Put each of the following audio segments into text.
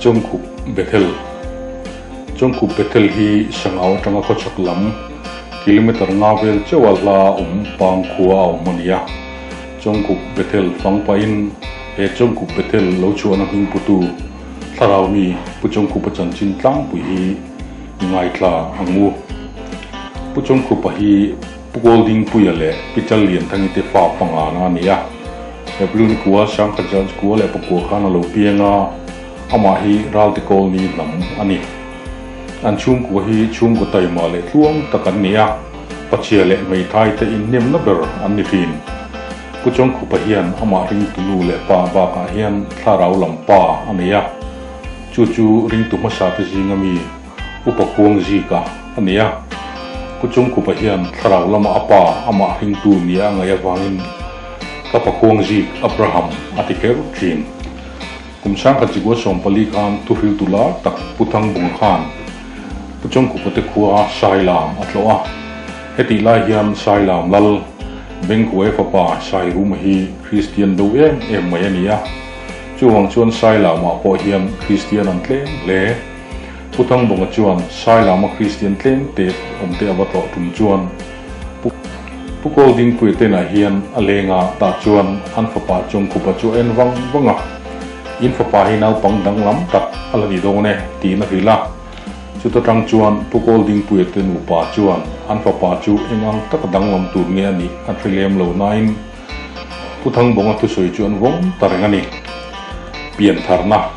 Chawngkhup Bethel Chawngkhup Bethel hi Sangau atanga khawchhak lam kilometre nga vel chauha hla awm pang khua a awm a ni a. Chawngkhup Bethel fang pahin he Chawngkhup Bethel lo chhuahna hming putu thlarau mi Pu Chawngkhupa chanchin tlangpui hi i ngaithla ang u. Pu Chawngkhupa hi Pu Goldingpuia leh Pi Challianthangi te fa pangana a ni a. April ni kua Sangkhat zan kua leh pakua khan a lo piang a, amah hi Ralte Kawlni hnam a ni. An chhungkua hi chhungkaw taima leh tluang tak an ni a, pachhia leh hmeithai te inhnemna ber an ni thin. Pu Chawngkhupa hian amah ringtu nu leh pa bakah hian thlarau lam pa a nei a, chu chu ringtu hmasa te zinga mi Upa Khuangzika a ni a. Pu Chungkhupa hian thlarau lama a pa amah ringtu nia a ngaih avangin ka pa Khuangzik Abraham a ti kher thin. Kum sangkhat zikua 14 khan thuhriltu lar tak Pu Thangbunga khan Pu Chungkhupa te khua Sailam a tlawh a. Hetih lai hian Sailam lal Bengkuai fapa Sairuma hi Kristian do em em mai a ni a. Chuvang chuan Sailamah pawh hian Kristian an tlem hle. Pu Thangbawnga chuan Sailama Kristian tlem te awm te a va tlawh tum chuan Pu Pu Kawldingpuia te inah hian a leng a, tah chuan an fapa Chawngkhupa chu a en vang vang a, In fapa hi naupang danglam tak a la ni dawn e, tiin a hrilh a. Chuta tang chuan Pu Kawldingpuia te nupa chuan an fapa chu eng ang taka danglam tur nge a nih an hre lem lo nain Pu Thangbawnga thusawi chu an vawng ta reng a ni. Piantharna.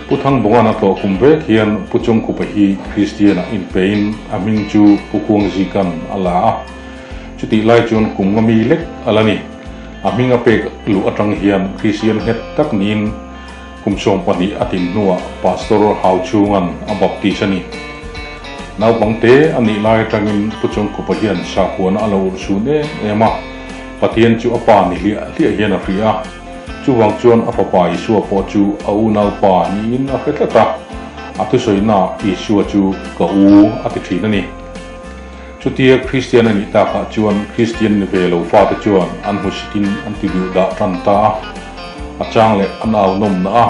Pu Thangbawnga'n a tlawh kum vek hian Pu Chawngkhupa hi Kristian-ah inpein a hming chu Pu Khuangzika'n a la a. Chutih lai chuan kum nga mi lek a la ni. A hming a pek luh atang hian Kristian nghet tak niin kum 12 a tin hnuah Pastor Hau Chhunga'n a baptis a ni. Naupang te a nih lai atangin Pu Chawngkhupa hian sakhuana a lo urhsun em em a, Pathian chu a pa ni hliah hliah hian a hria a. Chuvang chuan a fapa Isua pawh chu a unaupa niin a hre tlat a, a thusawiinaah Isua chu ka u a ti thin a ni. Chutia Kristian a nih takah chuan Kristian ni ve lo fate chuan an hmusitin an ti duh dah tan ta a, a chang leh an au nawmna a,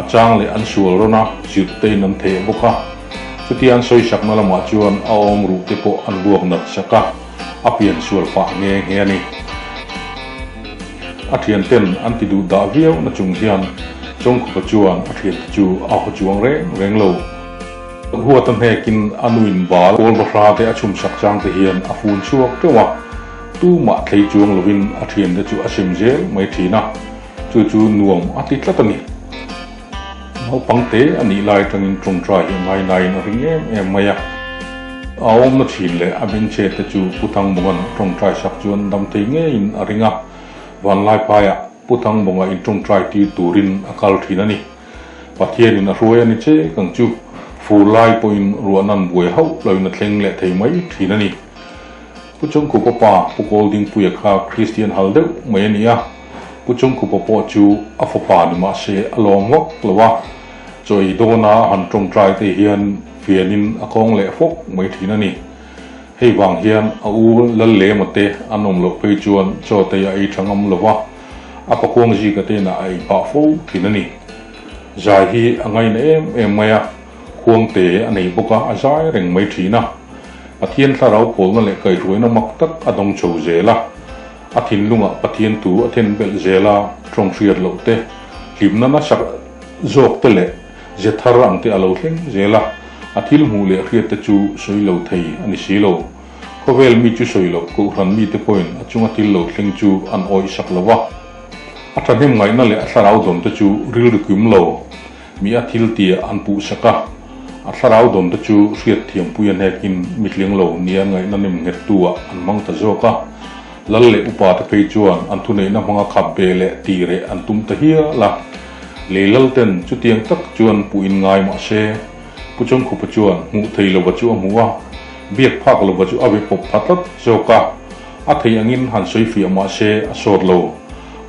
a chang leh an sual rawn a, zirtein an theh bawk a. Chutia an sawisakna lamah chuan a awm ruh te pawh an ruak nat sak a. A pian sual pah nghe nghe a ni. A thianten an ti duh dah viau na chung hian Chawngkhupa chuan a thiante chu a haw chuang reng reng lo. Huat a hnekin a nuin bal kawl bahra te a chhum sak chang te hian a fun chhuak teuh a, tumah thlei chuang lovin a thiante chu a sem zel mai thin a, chu chu nuam a ti tlat a ni. Naupang te a nih lai atangin tawngtai hi a ngainain a ring em em mai a. A awmna thin leh a bengchhe te chu Pu Thangbawnga'n a tawngtai sak chuan dam thei ngeiin a ring a, Vanlaipaiah Pu Thangbawnga in tawngtai tir turin a kal thin a ni. Pathianin a hruai a ni che kang chu fur lai pawhin ruahnan buai hauh loin a thleng leh thei mai thin a ni. Pu Chawngkhupa pa Pu Kawldingpuia kha Kristian hal deuh mai a ni a. Pu Chawngkhupa pawh chu a fapa ni mah se a lawm vak lo a, chaw ei dawna han tawngtai te hian fianin a kawng leh fawk mai thin a ni. Hei vang hian a u Lal Lema te an awm loh phei chuan chaw te a ei tha ngam lo va, a pakuang zika te inah a ei pah fo thin a ni. Zai hi a ngaina em em mai a, khuangte a nei bawk a, a zai reng mai thin a. Pathian thlarau pawlna leh kaihhruaina mak tak a dawng chho zel a. A thinlungah Pathian thu a then belh zel a, tawng hriat loh te, hlimna nasa zawk te leh ze thar ang te a lo thleng zel a, a thil hmuh leh hriat te chu sawi lo thei a ni si lo. Khawvel mi chu sawi loh Kohhran mite pawhin a chunga thil lo thleng chu an awih sak lo va. A thahnem ngaihna leh a thlarau dawn te chu rilru kim lo mi a thil tia an puh sak a, a thlarau dawn te chu hriat thiampui a hnekin mitling lo nia ngaihna nem nghettu ah an hmang ta zawk a. Lal leh upa te phei chuan an thuneihna hmanga khap ve leh tih reh an tum ta hial a. Lei lal ten chutiang tak chuan puh in ngai mah se, Pu Chawngkhupa chuan hmuh thei lova chu a hmu a, biak phak lova chu a ve pawp pha tlat zawk a. A thei angin han sawi fiah mah se a sawt lo.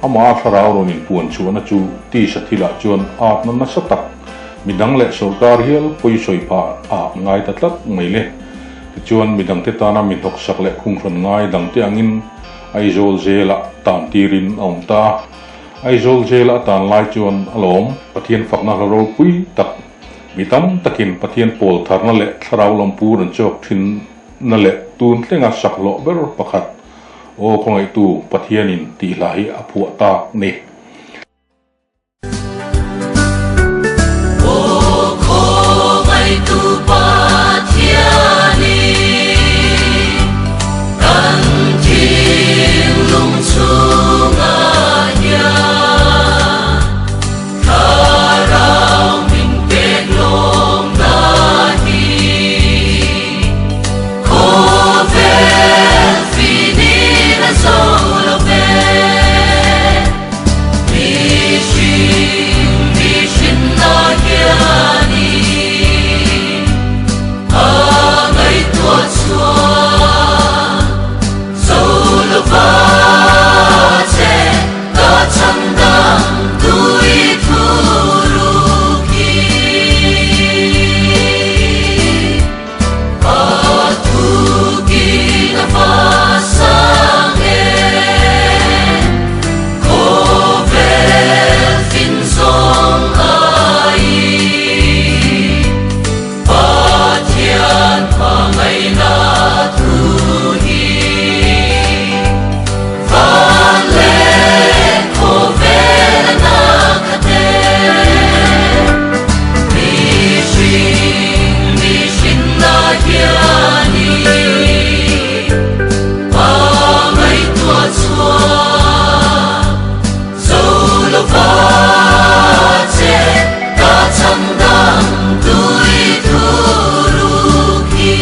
Amah a thlarau rawn inpuan chhuahna chu tisa thilah chuan atna nasa tak, midang leh sawrkar hial pawi sawi phah a ngai ta tlat mai le. Tichuan, midangte tana mi hnawksak leh khunghran ngai dangte angin Aizawl zelah tan tirin a awm ta a. Aizawl jail a tan lai chuan a lawm. Pathian fakna hla ropui tak, mi tam takin Pathian pawl tharna leh thlarau lampu rawn chhuak thinna leh tun thlenga sak hlawh ber pakhat, Aw khawngaihtu Pathianin tih hla hi a phuah tak ni. Aw khawngaihtu Pathianin kan thinlung chungah hian Thlarau min pek lawmna hi khawvel finin a zo lo ve. Mihring mihrinna hianin a ngaihtuah chhuah zo lo va che ka chhandam tui thu ruk hi. A thukin a va sang em, khawvel fin zawng aiin, Pathian hmangaihna thu hi van leh khawvel a na khat e. Mihring mihrinna hianin a ngaihtuah chhuah zo lo va che ka chhandam tui thu ruk hi.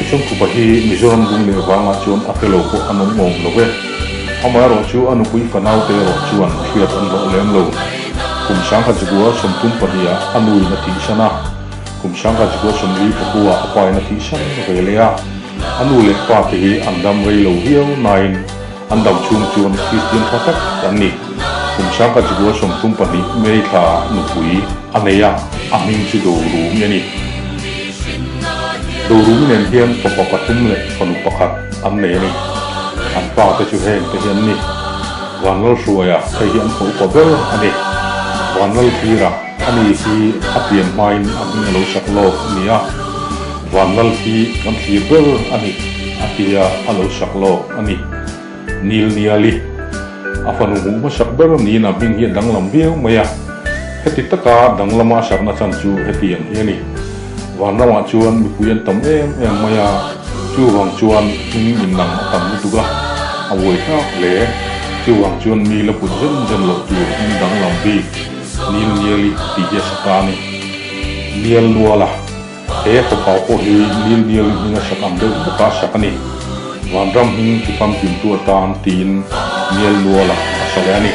Chungkupa hi Mizoram lung leh vangah chuan a hre lo pawh an awm awm lo ve. Amaherawh chu a nupui fanau te erawh chuan hriat an hlawh lem lo. Kum sangkhat zikua 32 ah a nuin a thihsan a, kum sangkhat zikua 49 ah a pain a thihsan ve leh a. A nu leh pa te hi an dam rei lo viau nain an dam chhung chuan Kristian tha tak an ni. Kum sangkhat zikua 32 May thla ah nupui a nei a, a hming chu Dorumi a ni. Dorumi nen hian fapa pathum leh fanu pakhat an nei a ni. An pa te chu heng te hi an ni. Vanlalhruaia hei hi an fa upa ber a ni. Vanlalthira a ni hi a pian hmain a hming a lo sak lawk a ni a. Vanlal hi kan thlir ber a ni a tia a lo sak lawk a ni. Nilniali a fanu hmuh hmasak ber niin a hming hi a danglam viau mai a. Heti taka danglama a sakna chan chu hetiang hi a ni. Vanramah chuan mipui an tam em em mai a, chuvang chuan hming innang a tam lutuk a, a buai hlak hle. Chuvang chuan mi la put zen zen loh tur hming danglam bik Nilniali tih hi a sa ta a ni. Nialnuala. He fapa pawh hi Nilniali hminga sak ang deuh bawka sak a ni. Vanram hming ti famkimtu atan tiin Nialnuala a sa leh a ni.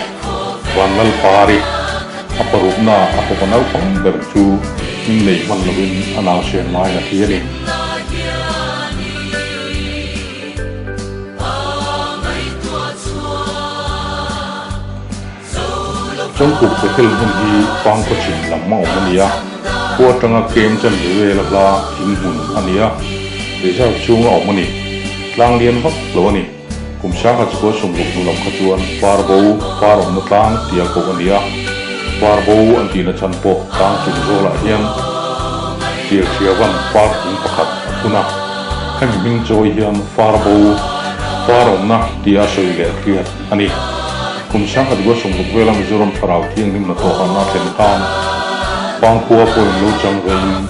Vanlalpari. A parukna a fapa naupang ber chu hming nei hman lovin a nausen laiin a thi a ni. Chawngkuk Bethel hmun hi Pangkhaw chhim lam a awm a ni a, khua atanga kem chanve vela hla thing hmun a ni a, reserve chhunga awm a ni. Tlang lian vak lo a ni. Kum sangha chukua sawmruk hnu lam kha chuan Parbo, par awmna tlang tia koh a ni a. Parbo an tihna chhan pawh tlang chung zawlah hian Tirhriavan par thing pakhat a phun a. Hemi hming chawi hian Farbo, par awmna tia sawi leh hriat a ni. Kum sangha chukua 60 vela Mizoram Thlarau Thianghlim hnathawh harhna thlen khan Pangkhua pawhin lo chang vein,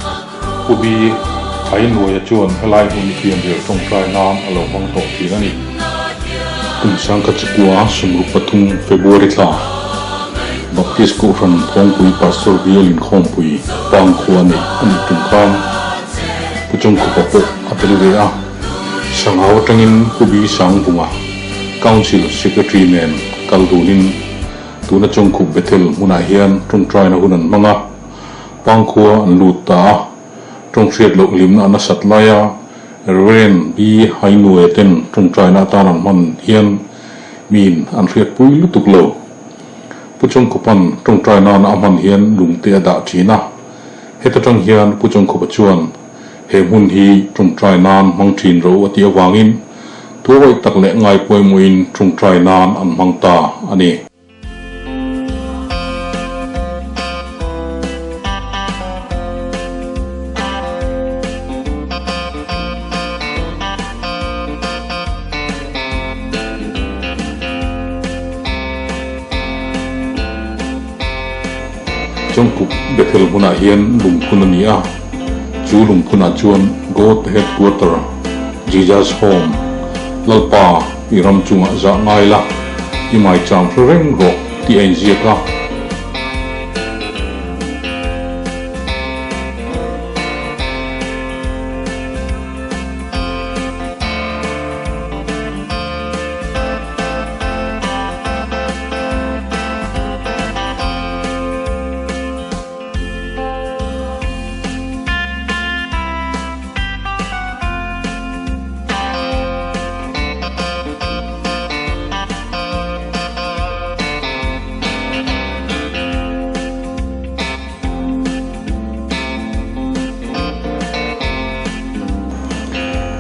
Pu Bi Hainuaia chuan helai hmun hi fianrial tawngtai nan a lo hmang tawh thin a ni. Kum 1903 February thla, Baptist Kohhran Phawngpui Pastor Bial Inkhawmpui Pangkhua neih a nih tum khan Pu Chawngkhupa pawh a tel ve a. Sangau atangin Pu Bi Sangbunga, Council Secretary nen kal dunin tuna Chawngkhup Bethel hmunah hian tawngtaina hun an hmang a. Pangkhua an lut ta a, tawnghriat loh hlimna a nasat laia Rev. B. Hainue ten tawngtaina atan an hman hian miin an hriatpui lutuk lo. Pu Chawngkhupa'n tawngtai nana a hman hian lungte a dah thin a, heta tang hian Pu Chawngkhupa chuan he hmun hi tawngtai nan hmang thin ro a tih avangin Thuawih tak leh ngai pawimawhin tawngtai nan an hmang ta a ni. Chawngkuk Bethel hmunah hian lungphun a ni a, chu lungphunah chuan God Headquarter, Jesus Home, Lalpa i ram chungah zah ngai la, i maicham hre reng rawh tih a inziak a.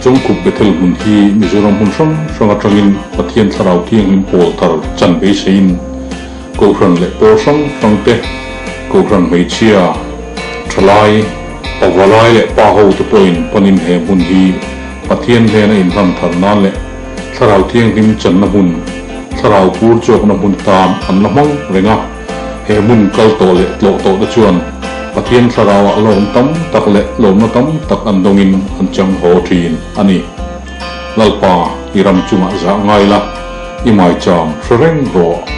Chawngkhup Bethel hmun hi Mizoram hmun hrang hrang atangin Pathian Thlarau Thianghlim pawl thar chan beiseiin Kohhran leh pawl hrang hrang te, Kohhran hmeichhia, thalai, pavalai leh pa ho te pawhin panin he hmun hi Pathian hnena inhlan thar nan leh Thlarau Thianghlim channa hmun, Thlarau pur chawkna hmun tan an la hmang reng a. He hmun kal tawh leh tlawh tawh te chuan Pathian Thlarauah lawm tam tak leh lawmna tam tak an dawngin an chang haw thin a ni. Lalpa, i ram chungah zah ngai la, i maicham hre reng rawh.